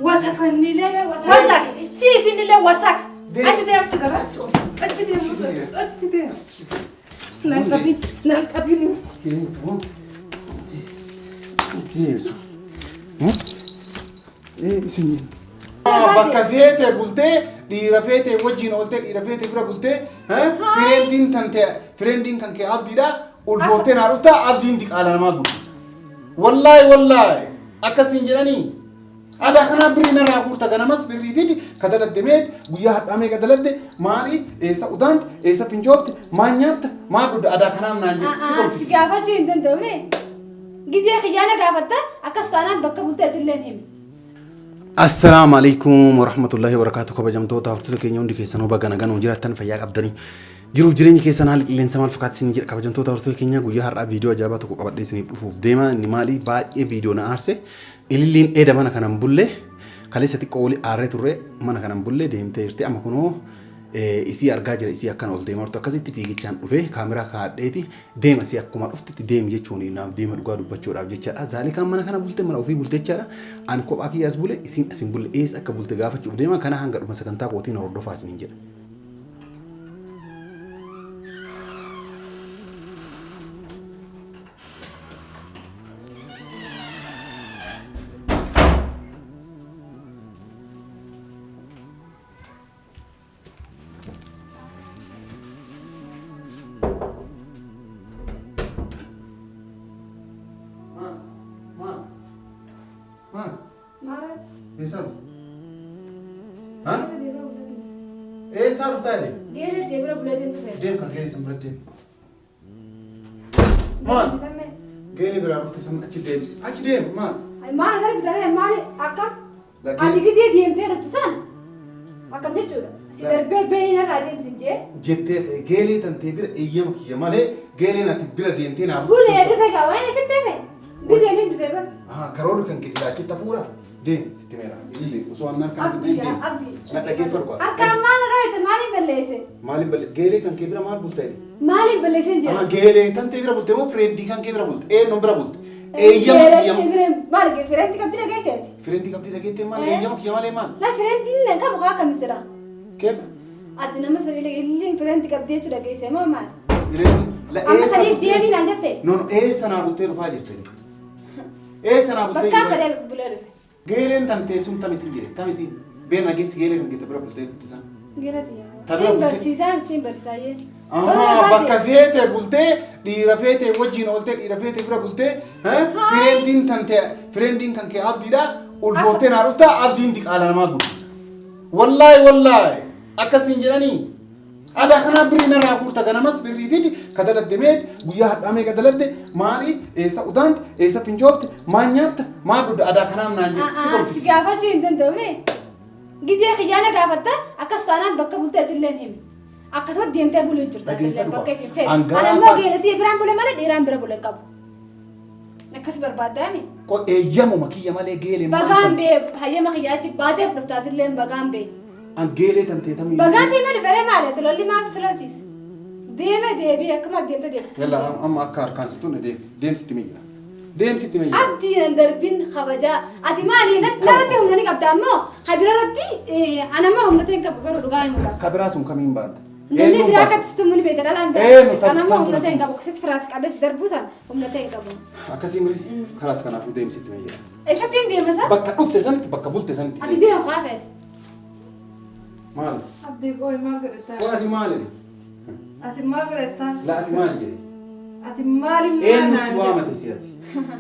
Wasaka innillee wasaka siif innillee wasaka. Achi deem achi garas achi deem achi deem. Naan qabin naan qabin. Bakka feete bultee dhiira feete wajjin ooltee dhiira feete bira bultee friendiin tan ta'e friendiin kan kee abdiidha ulfooftee naa dhufta abdiin diqaala namaa guddisa. Wallaahi wallaahi akkasiin jedhanii adaa kanaa birrii narraa guurta ganamas birrii fidi ka daladde meet guyyaa hadhaa meeqa daladde maali eessa udaante eessa finjoofte maal nyaatta maal dhugda adaa kanaaf naan jedhe si Si kolfisiisa. gaafachuu hin danda'u. Gizee kiyyaana gaafatta akkas taanaan bakka bultee illee hin himi. Assalaamu alaikum warahmatullahi wabarakatuh. Kabajamtoota hordoftoota keenya hundi keessanuu baga nagaan nu jiraattan fayyaa qabdanii jiruuf jireenya keessan haalli qilleensa maal fakkaata isin jedha. Kabajamtoota hordoftoota keenya, guyyaa har'aa viidiyoo ajaa'ibaa tokko qabadhee isiniif dhufuuf deema. Inni maali? Baay'ee viidiyoo na aarse. Ililliin eeda mana kanan bulle kaleessa xiqqoo wali aarree turre, mana kanan bulle deemtee jirti. Amma kunoo isii argaa jira, isii akkana ol deemaa jirtu. Akkasitti fiigichaan dhufee kaameraa kaa'adheeti deema, isii akkuma dhuftetti deemi jechuun naaf deema. Dhugaa dubbachuudhaaf jechaadha. Zaalikaan mana kana bulte, mana ofii bulte jechaadha. Ani kophaa kiyya as bule, isiin as hin bulle. Eessa akka bulte gaafachuuf deema. Kana hanga dhuma sagantaa kootiin hordofaa isiniin jedha. Maal? Maal? Maal? Maara. Eessaa dhufte? Ha? Eessaa dhuftaa jedhe? Geelee ta'e bira buleetiin dhufe. Deem, kan geelee san bira deem. Maal? Geelee biraa dhufte san achi deem. Achi deem maal? Maal gara bitaree maali akkam? Lakkee. Ati gizee deemtee dhuftu san akkam jechuudha? Si darbee bahee narraa deemsin jee. Jettee geelee tantee bira eeyyama kiyya malee geeleen ati bira deemtee naa Bulee dhufe gaa waan achitti hafe. Gizeen hin dhufe bara. Ah, karoorri kan keessaa achitti hafuura. Deem, sitti meera. Ilillee osoo annan harkaan si Abdii deem. abdii. Na dhaggeeffadhu. Harkaan maal irraa maaliin balleesse? Maaliin balle geelee kan kee bira maal bulta jedhe? Maaliin balleesseen jira? Ah, geelee tantee bira bulte moo friendii kan kee bira bulte? Eenyuun bira bulte? Eeyyama kiyya. Maal friendii qabdi dhageesseeti? Friendii qabdi dhageettee maal? Eeyyama kiyya malee maal? La friendiin nan qabu haa akkami sila? Keef? Ati nama ililliin friendii qabdi jechuu dhageesse moo maal? Friendii. La Amma eessa saniif bultee? deemii naan jette? No no, eessa naa bultee dhufaa jirte? Eessa naa bultee? Bakka fedhe bulee dhufe. Geeleen tantee sun tamisiin jedhe tamisiin. Beena geessi geelee kan keessa bira bultee dhufte san. Geelati. Tabira Siin bultee. barsiisaa siin barsiisaa jee. Ahaa, bakka feete bultee dhiira feete wajjin ooltee dhiira feete bira bultee friendiin tantee friendiin kan kee abdiidha ulfooftee naa dhufta. Abdiin diqaala namaa guddisa. Wallaahi wallaahi akkasiin jedhanii adaa kanaa birrii narraa guurta ganamas birrii fidi ka daladde meet guyyaa hadhaa meeqa daladde maali eessa udaante eessa finjoofte maal nyaatta maal dhugda adaa kanaaf naan jedhe si Si kolfisiisa. gaafachuu hin danda'u. Gizee kiyyaana gaafatta akkas taanaan bakka bultee illee hin himi. Akkasuma deemtee buluu jirta. Dhageeffadhu Bakka qaba. hin fedhe. An gaafa- Ani immoo geeletii biraan bule malee dhiiraan bira bule hin qabu. Akkas barbaaddaami. Qo eeyyamuma kiyya malee geelee maal Bagaan bee hayyama kiyyaatti baatee dhuftaatillee bagaan bee. An geelee tantee tamii. Bagaan deemee dhuferee maali? Tololli maaltu si lolchiisa? Deemee deebii akkuma deemtee deemte. Yalla, amma akka harkaan si tunne deem deemsitti mee jira. Deemsitti mee jira. Abdii nan darbin kabajaa. Ati maali narratti humna ni qabda ammoo kabira irratti ana ammoo humna ta'e hin qabu garuu dhugaa himu qaba. Kabiraa sun kamiin baanta? Namni biraa akka tistu muni beekta dhalaan Eenyu biraa. Ana ammoo tan- humna ta'e hin qabu. Sis firaas qabees darbuu san humna ta'e hin qabu. Akkasii miri kalaas kanaafuu deemsitti mee jira. Eessatti hin deemasa? Bakka dhufte sanitti, bakka bulte sanitti. Ati deemu haa feete. Maali? Abdii qooyi maal godhattaa? Qoy, ati maali? Ati maal godhattaa? La ati maali jedhe? Ati maali maal Eenyu naan si jedhe? waamate si ati?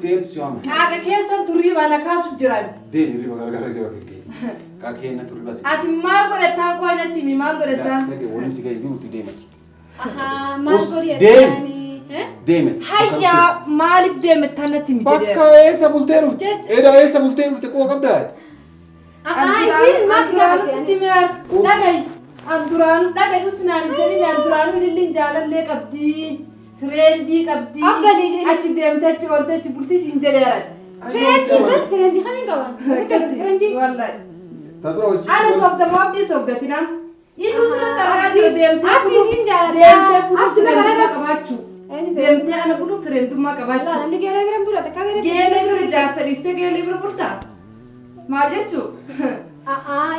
Si eenyu si waamate? Qaaqa keessan turii baana kaasu jiran. Deemi, riba gargara riba kekkee. Qaaqee na turiba si. Ati maal godhattaa? Qooyi natti himi, maal godhattaa? Dhage waliin si ga'e jiruuti deemati. Ahaa, maal Us, godhi deem. ati? Deemati. Hayyaa, maaliif deemettaa natti himi jedheera. Bakka eessa bultee dhufte? Jecha- Edaa eessa bultee dhufte quba qabdaa ati? Ahaa, isiin maal si Duraanuu gaafate? sitti mi'aar dhagayi. An duraanuu dhagayi usnaan hin jedhin, an duraanuu lilliin jaalallee qabdii. Friendii qabdii. Abba lilli- Achi deemtee achi oolte achi bultii siin jedheera. Friendii friendii kamiin qaban? Friendii. Wallahi. Ta dura wajjin. Ana sobda moo abdii sobdatina? Inni usirratti argaa jira deemtee Abdii buluu. siin jaaladha. Deemtee buluu Abdii magaalaa friendummaa galchu. qabaachuu. Eenyu friendii? Deemtee ana buluu friendummaa Laa qabaachuu. namni geelee bira hin bulate akka geelee Geelee bira jaarsa dhiistee geelee bira bultaa? Maal jechuu?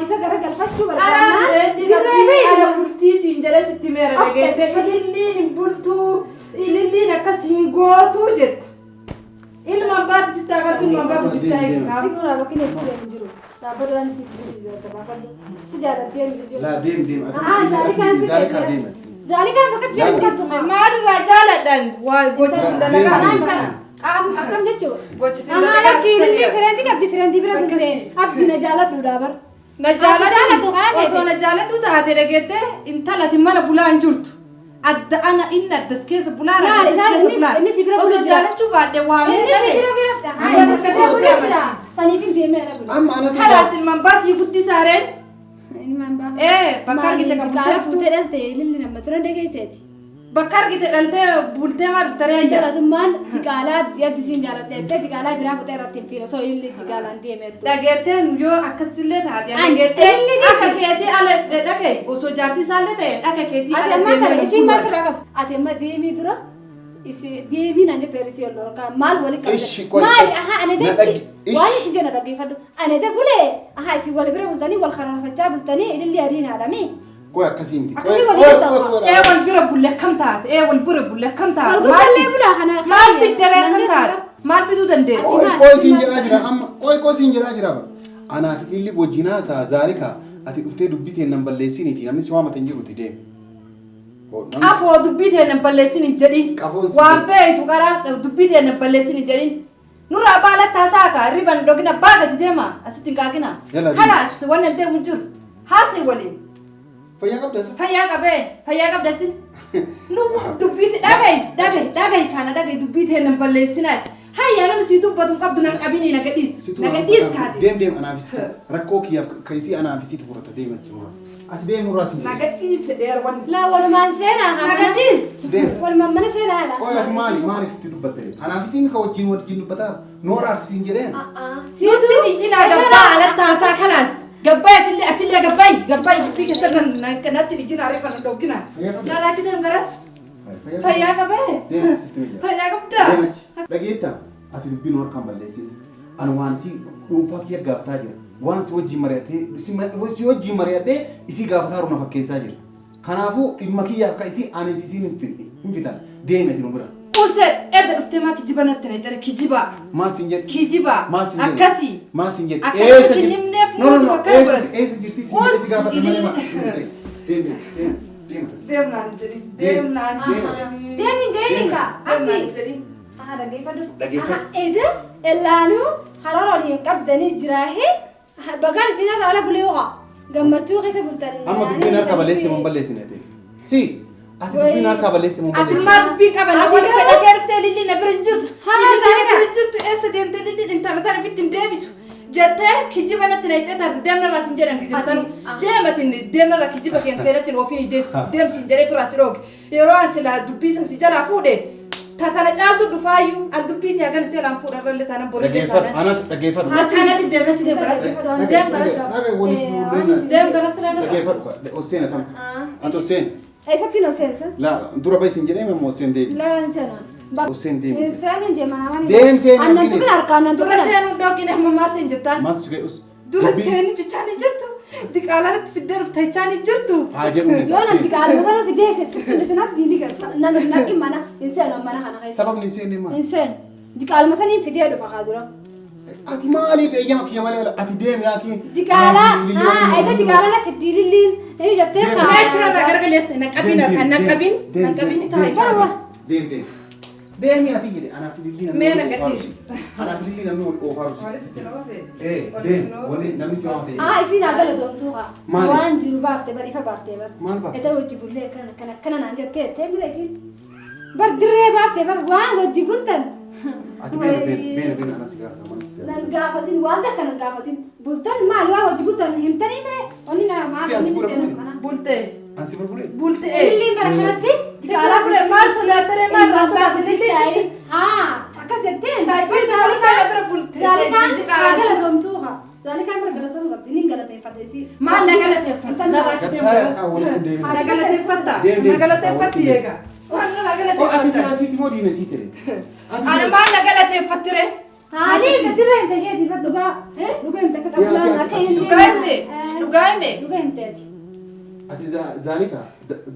Isa gara galfachuu Araa barbaadnaan fireendi dirree qabdii beeku. ala bultii siin jedhe sitti meera dhageette. Ililliin hin bultuu, ililliin akkas hin gootuu jetta. Ilma abbaati sitti agartu, ilma abbaa guddistaa eegaa. Dhiquu bakki inni fuudhee hin jiru. Dhaabbadhaan si fuudhee si jaalattee hin jiru. Laa deem deem. Zaalikaan si Zaalikaa deem. Zaalikaan bakka itti deemu. Maalirraa jaaladhan waa gochitiin dalagaa. Qaam akkam jechuudha. Gochitiin Ahaa dalagaa. lakkii ililli fireendi qabdi fireendi bira bultee Akkasii. abdii na jaaladhuudha bar. Na jaaladhu jaaladhu osoo na jaaladhu taate dhageette intalati mana bulaa hin jirtu. Adda ana inni addas keessa bulaa Laal, addas isaan keessa bulaa. inni si bira Osoo bulaa jira. jaalachuu baadhe waamee Inni si bira bira. Amma akka ta'e ofii amansiisa. Saniif hin deemee ala bula. Amma anatu Kalaas ilmaan baasii guddisaareen. Ilmaan baa. Bakka argite kan bultee fuutee dhalte ililli nama turan dhageesseeti. Bakka argite dhaltee bultee maa dhuftaree ayyaa. Jalatummaan diqaalaa abdi siin jaaladhe jettee diqaalaa biraa fuutee irratti hin fiine osoo ililli diqaalaan deemeettu. Dhageetteen yoo akkasillee taate Ani dhageettee ililli dhiisi. akka keetii ala dhagaye osoo jaartii isaallee ta'e akka keetii Ati ala ammaa kana deemee isiin maal sirraa qabdi? Ati amma deemii dura isi deemii naan jette isii ol dhorkaa maal wali Ishi qabda? qoy. Maali ahaa ani Na dachi dhagi- waan ishi. isin jenna dhaggeeffadhu. Ani da bulee ahaa isin wal bira bultanii wal kararfachaa bultanii ililli adiinaadhami. Qoy akkasii miti. Akkasii walii galta. Ee wal bira bulle akkam taate? Ee wal bira bulle akkam taate? Wal gurgurallee bulaa kana. Maal fiddaree akkam taate? Maal fiduu dandeetti? Qoy qoy siin jedhaa jira amma qoy qoy siin jedhaa jira bara. Anaaf illi wajjin haasaa Zaalika ati dhuftee dubbii teen nan balleessiniiti namni si waamate hin jiruti deemi. Afoo dubbii tee nan balleessin hin jedhin. Qafoon si Waan beektu karaa dubbii tee nan balleessin hin jedhin. Nurraa baala taasaa ka riban dhogina baagati deema asitti hin qaaqina. Yalla deemi. Kalaas waan hin deemu jiru. Haasee waliin. Fayyaa qabda isa? Fayyaa qabee fayyaa qabda sin. Nu dubbii tee dhagayi dhagayi dhagayi kana dhagayi dubbii tee nan balleessinaa. Hayya namni si dubbatu hin qabdu nan qabini na gadhiis. Situ Na gadhiis kaati. Deem deem anaafis rakkoo kiyyaaf kaisii anaafisitu furata deem achi nurraa. Ati deem nurraa siin Na jedhe. gadhiis dheerwan. Laa walumaan seenaa Na gadhiis. Deem. Walumaan mana seenaadha. Qoy ati maali maaliif itti dubbatte? Anaafisiin ka wajjin wajjin dubbataa noora arsiin jedheen. Nuti iyyinaa gabbaa alatti haasaa kalaas. Gabbaa atillee atillee gabbaay gabbaay dubbii keessa natti iyyinaa reefa na dhoggina. Laalaa achi deem garas. Fayyaa qabee. Deem sitti miidha. Fayyaa qabdaa. Deem achi. Dhageettaa ati dubbii nu harkaan balleessin. Ani waan si dhuunfaa kiyya gaafataa jira. Waan si wajjin mari'atee si wajjin mari'adhee isii gaafataa jiru na fakkeessaa jira. Kanaafuu dhimma kiyyaaf ka isii aniif isiin hin fitan. Deemi ati nu bira. Use edda dhuftee maa kijiba natti na jedhe kijibaa. Maal siin jedhe? Kijibaa. Maal siin jedhe? Akkasii. Maal siin jedhe? Akka Eessa isin jirti? himneef No, no, nuti no. fakkaata Eessa godhate. eessa jirti? Siin Us, jedhe si gaafadha malee ililli. maal? Deemi deemi deemi. Deem naan hin jedhin. Deem. Deem naan hin Deem. jedhin. Deemi jeeni ka. Deem naan hin Abdi. jedhin. Aha dhaggeeffadhu. Dhaggeeffadhu. Aha eda ellaanuu karoora waliin qabdanii jiraahee bagaan isin irraa ala bulee ho'a. Gammachuu keessa bultan. Amma dubbiin harka balleessite mun balleessine ati. Si ati dubbiin harka balleessite mun Ati balleessine. maa dubbii qaban Ati wal garuu- fedha kee dhuftee lilli na bira hin jirtu. Haa, Lilli na Zaalika. bira hin jirtu eessa deemtee lilli intala tana ofitti hin deebisu. Jettee kijiba natti na hixxee taate deemna irraa sin jedhan kijiba sanu deematin deemna irraa kijiba keen keenatti ofiin deemsin jedhee firraa si dhooge. Yeroo an silaa dubbii san si jalaa fuudhe tatana caaltu dhufaayyuu an dubbii ta'e hagan seelaan fuudha irrallee taanan borillee Dhaggeeffadhu. taanan. Anatu dhaggeeffadhu. Ati anatti deemnachi deem garas. Deem garas. Deem garas laa Dhaggeeffadhu. Osseen atam. Ati osseen. Eessatti nu seensa? Laa dura bahi siin jedhee immoo osseen deemi. Laa hin seenaa. Osseen deemi. Hin seenu jee mana mana. Deem seenu Annan argine. tuqin harkaan nan Dura tuqin. seenuu dhoogine amma maal seen jettaan? Maaltu si ga'e? Dura seenuu jechaan hin jirtu. Diqaalaan itti fiddee dhufta jechaan hin jirtu. Haa jedhu ni Yoo nan diqaaluma sana fidee sitti dhufinaaf diinii galta. Nan naqi mana hin seenu mana kana keessa. Sababni hin seenne maali? Hin seenu. Diqaaluma saniin fidee dhufa haa dura. Ati maaliif eeyyama kiyya malee ati deemi yaakiin. Diqaalaa haa edda diqaalaa na fiddii lilliin inni jettee haa. Mee achirra irraa garagaleessa na qabin harkaan na qabin na qabin taa'e. Garuu Deemi deemi. Deemi ati jedhe anaaf lilli namni Mee wal na oofaa gadhiis. rusi. Anaaf lilli namni wal oofaa rusi. Ee deemi wanni namni si waan ta'e. Haa isiin haa galatoomtuu haa. Maali? Waan jiru baaftee bar ifa baaftee bar. Maal baaftee? Eta wajji bullee akkana akkana akkana naan jettee jettee mira isiin. Bar dirree baaftee bar waan wajji bultan. Ati beena beena beena beena anas si gaafata mana si gaafata. Nan gaafatin waan takka nan gaafatin bultan maal waan wajji bultan himtanii mire onni na maal Si ansi bula inni bule. mana. Bultee. Ansi bulbulee. Bultee. Ililliin bara kanatti Diqaalaa fuudhee maal sodaattaree maal irraa sodaattaree? Haa akkas jetteen. Taayifii Zaalikaa bira bultee. Zaalikaan haa Diqaalaa. galatoomtuu haa. Zaalikaan bira galatoomuu qabdi ni galateeffadha isii. Maal na galateeffatta? Narraa achi deemu Gattaa garas. haa walitti deemina. Na galateeffatta? Deem, deem. Na galateeffatti eega. Maal na Oh, ati galateeffatta? fira siiti moo diina siiti ree? Ani maal na galateeffattire? Haali dirree hin tajeeti bar dhugaa. Dhugaa hin takka Dhugaa hime. Dhugaa himte ati. Ati zaalika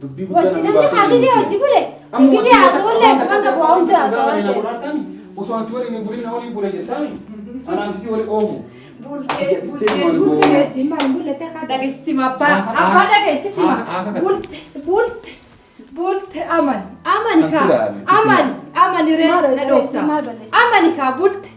dubbii guddaa Wajji namni namni baasee haa deemu gisee seena. hojii bule. Amma Gisee wanti haasa'ullee akka quban qabu waa hunda akka haasa'aa na ta'e. godhaatami. Osoo ansi waliin hin bulin na waliin bule jettaami. Anaaf si waliin oofu. Bultee Ija bultee dhistee bultee. Bulte maal bulle ta'e haa Dhageessitti hima abbaa. Abbaa dhageessitti hima. Haa, Bulte bulte bulte amani amani Kan kaa siraan, sitti amani amani ree Maal na hojjete? dhoofta. Maal balleessite? Amani kaa bulte.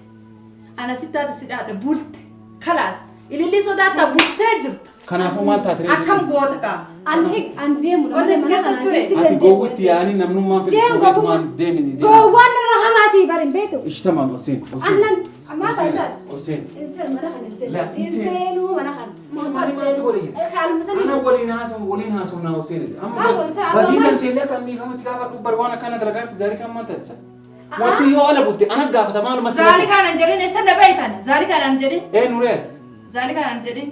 Ana sittaati si dhaadha bulte. Kalaas ililli sodaatta bultee jirta. Kanaafuu maal taate ree? Akkam goota kaa. An hig an deemu Wanni si keessa ture. Ati gowwitti yaa'anii namnummaan fedhe Deem sobeetumaan deemi deemi. Gowwaan irra hamaatii bari hin beektu. Ishtamaam Hussein. Annan maal taate? Hussein. Inseen mana kana inseen. La, inseen. Inseenuu mana kana. Maal maal si godhe jette? Haaluma Ana sanii. waliin haasa'u waliin haasa'u naa Hussein. Amma Maal waliin haasa'u? badii Maal? tanteellee kan dhiifama si gaafadhu bar waan akkana dalagaatti zaalikaan maal taate? Wanti yoo ala bulte ana gaafata maaluma si godhe? Zaalikaan an jedhin eessa na beeytan? Zaalikaan an jedhin. Ee nuree. Zaalikaan an jedhin.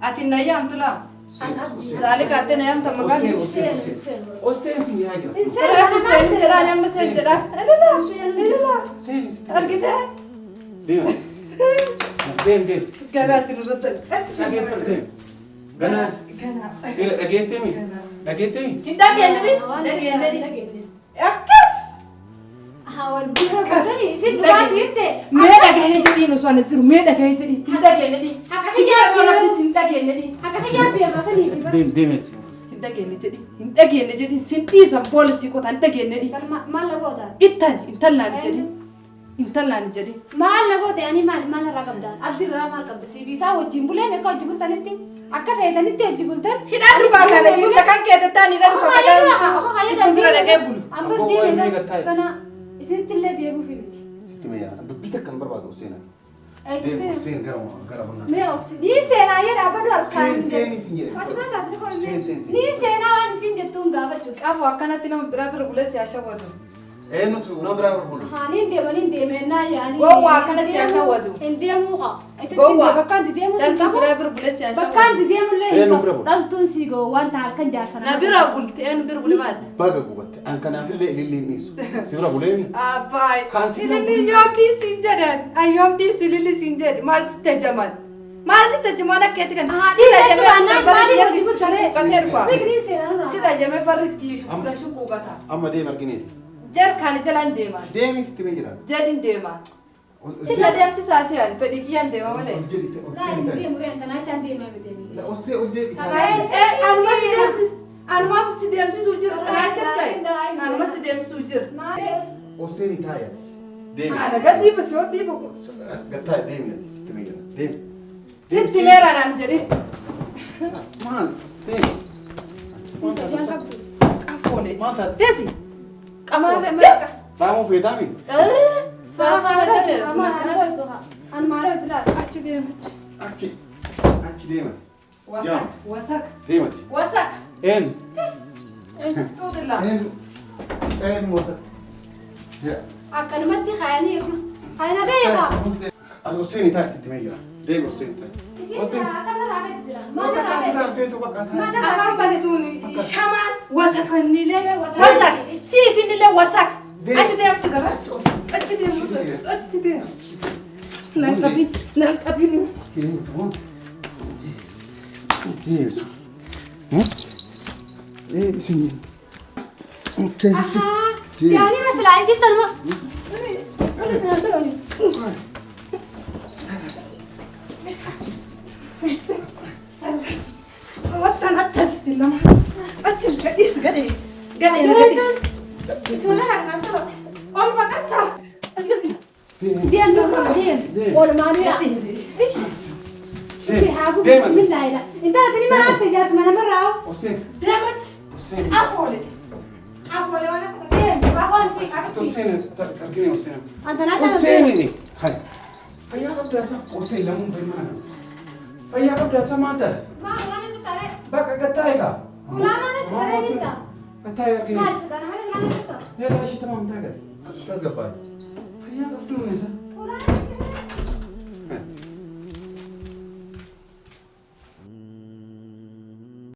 Ati na yaamtu laa. Zaalika atti na yaamta maqaan. Hussein Hussein Hussein. Hussein si yaa jira. Inseen Reefu seen jedhaan amma seen jedhaan. Ilila ilila. Seen si. Argitee? Deema. Deem deem. Ganaa si nurratti. Dhageeffadhu deem. Ganaa. Ganaa. Ila dhageettee mi? Dhageettee mi? Hin dhageenye dhageenye. Akkas. Wal bira bultanii isin dhugaa siifte. Mee dhagahee jedhiin osoo ani jiru mee dhagahee jedhiin hin dhageenye dhi. Akka Si kiyyaa bira qolatti hin dhageenye dhi. Akka kiyyaa deema sanii fi Deem deem jechuudha. Hin dhageenye jedhi hin dhageenye jedhi sin dhiisan poolisii qotaan hin dhageenye dhi. Maal la goota? Ittan intallaan jedhi intallaan jedhi. Maal la goote ani maal maal irraa qabdaan? Abdi irraa maal qabda? Siif isaa wajjin bulee meeqa hojii bultanitti? Akka feetanitti hojii bultan. Hidhaan dhufaa kana dhiirsa kan keetettaan hidhaan dhufaa kana bira dhaqee bulu. Ambar Abbaa waa'ee deeme meeqa taa'e? kana isinitti illee deebiif miti. Sitti meeyyaa dubbii takka hin barbaadu Hussein. Deem Isitti Hussein gara gara humnaa. mee obsi ni seenaa jedha abbadu harkaan. Seen seen isin jedhe. Fatima taasise Seen qoonni. seen seen. Ni seenaa waan isin jettuun gaafachuuf. Qabu akkanatti nama biraa bira bulee si hashawwatu. Eenyutu nama biraa bira bulu? Haa niin deema niin deemennaa yaanii. Gowwaa akkanatti si hashawwatu. Hin deemuu haa. Isitti Gowwaa. bakka itti deemuu hin Dhaltuu qabu. biraa bira bulee si Bakka hashawwatu. itti deemullee hin Eenyu qabu. bira bulu? Dhaltuun si gowwaan ta'a halkan jaarsa Na bira bulte eenyu bira bule maati? Baga gubatte. An kanaafillee ililli hin dhiisu. Si bira buleemi? Abbaay. Kaan si bira Ililli yoom dhiisi jedhan. An yoom dhiisi ililli siin jedhe maal sitti ajaman? Maal sitti ajaman akka eetti kan? Haa, Sitti dhiisa ajamee jechuun akkuma barri maaliif hojii biyyatti bultaree? shuquuqatee dhufa. Signi seenaa. Sitti ajamee barri kudha shuquuqata. Amma deem argineeti. Jarkaan jalaan deeman. Deemi sitti mee jira. Jedhin deeman. Silla deemsisaa si'an fedhii kiyyaan deema malee. Ol jedhi ol Laa seen hin ta'i. deemu ree tanaa deemaa miti. La ol see ol jedhi. Anuma si deemsis anuma si deemsisuu jira kanaa jettee anuma si deemsisuu jira. Ol seeni taa'e. Deemi. Ana gad dhiiba si ol dhiiba kun. Gad taa'e deemi ati sitti mee jira. Deemi. Sitti meera naan jedhin. Maal? Deemi. Qafoole. Maal taate? Desi. Qafoole. Maal- Desi. Raamuu feetaami? Raafuu madameera. Achi deemachi. Achi achi deemati. Wasak. Wasak. Deemati. Wasak. Eenyu? Tuutilla. Eenyu? Eenyu wasa? Yaa. Akkanumatti kaayanii kaayina deemaa. As Hussein taa'e sitti mee jira. Deemi Hussein taa'e. Isin akkana raafeeti jira. Maal Bakka raafeeti? asirraan feetu bakka taa'e. Afaan balituun shamaan wasak innillee wasak siif innillee wasak. Achi deem achi garas. Achi deem achi deem. Nan qabin nan qabin. Deemi. Isin. Yaani masilaa isin tanuma. Wattan akkasitti lama. Achi gadhiis gadhee gadhee na gadhiis. Isuma kan ta'u. Ol baqattaa. Deem deem. Oolmaanii dha. Ish. Haa gubu bismillaahi. Intala tani mana akka ijaarsa mana marraa. Hussein. Deemachi. Hussein. Afoole. Afoole waan akka Deem. Afaan si akka. Hussein argine Hussein. Antanaa tana. Hussein. Hai. Fayyaa qabdaa isa Hussein lamuun bahi mana kana. Fayyaa qabdaa isa maal taate? Maa ulaa na cuftaaree. Bakka gattaa'e kaa. Ulaa mana cuftaaree jirta. Gattaa'e argine. Maal cuftaaree mana ulaa na cufta. Yeroo ishee tamam taa'e gadi. Tasgabbaa'e. Fayyaa qabduu isa. Ulaa na cuftaaree.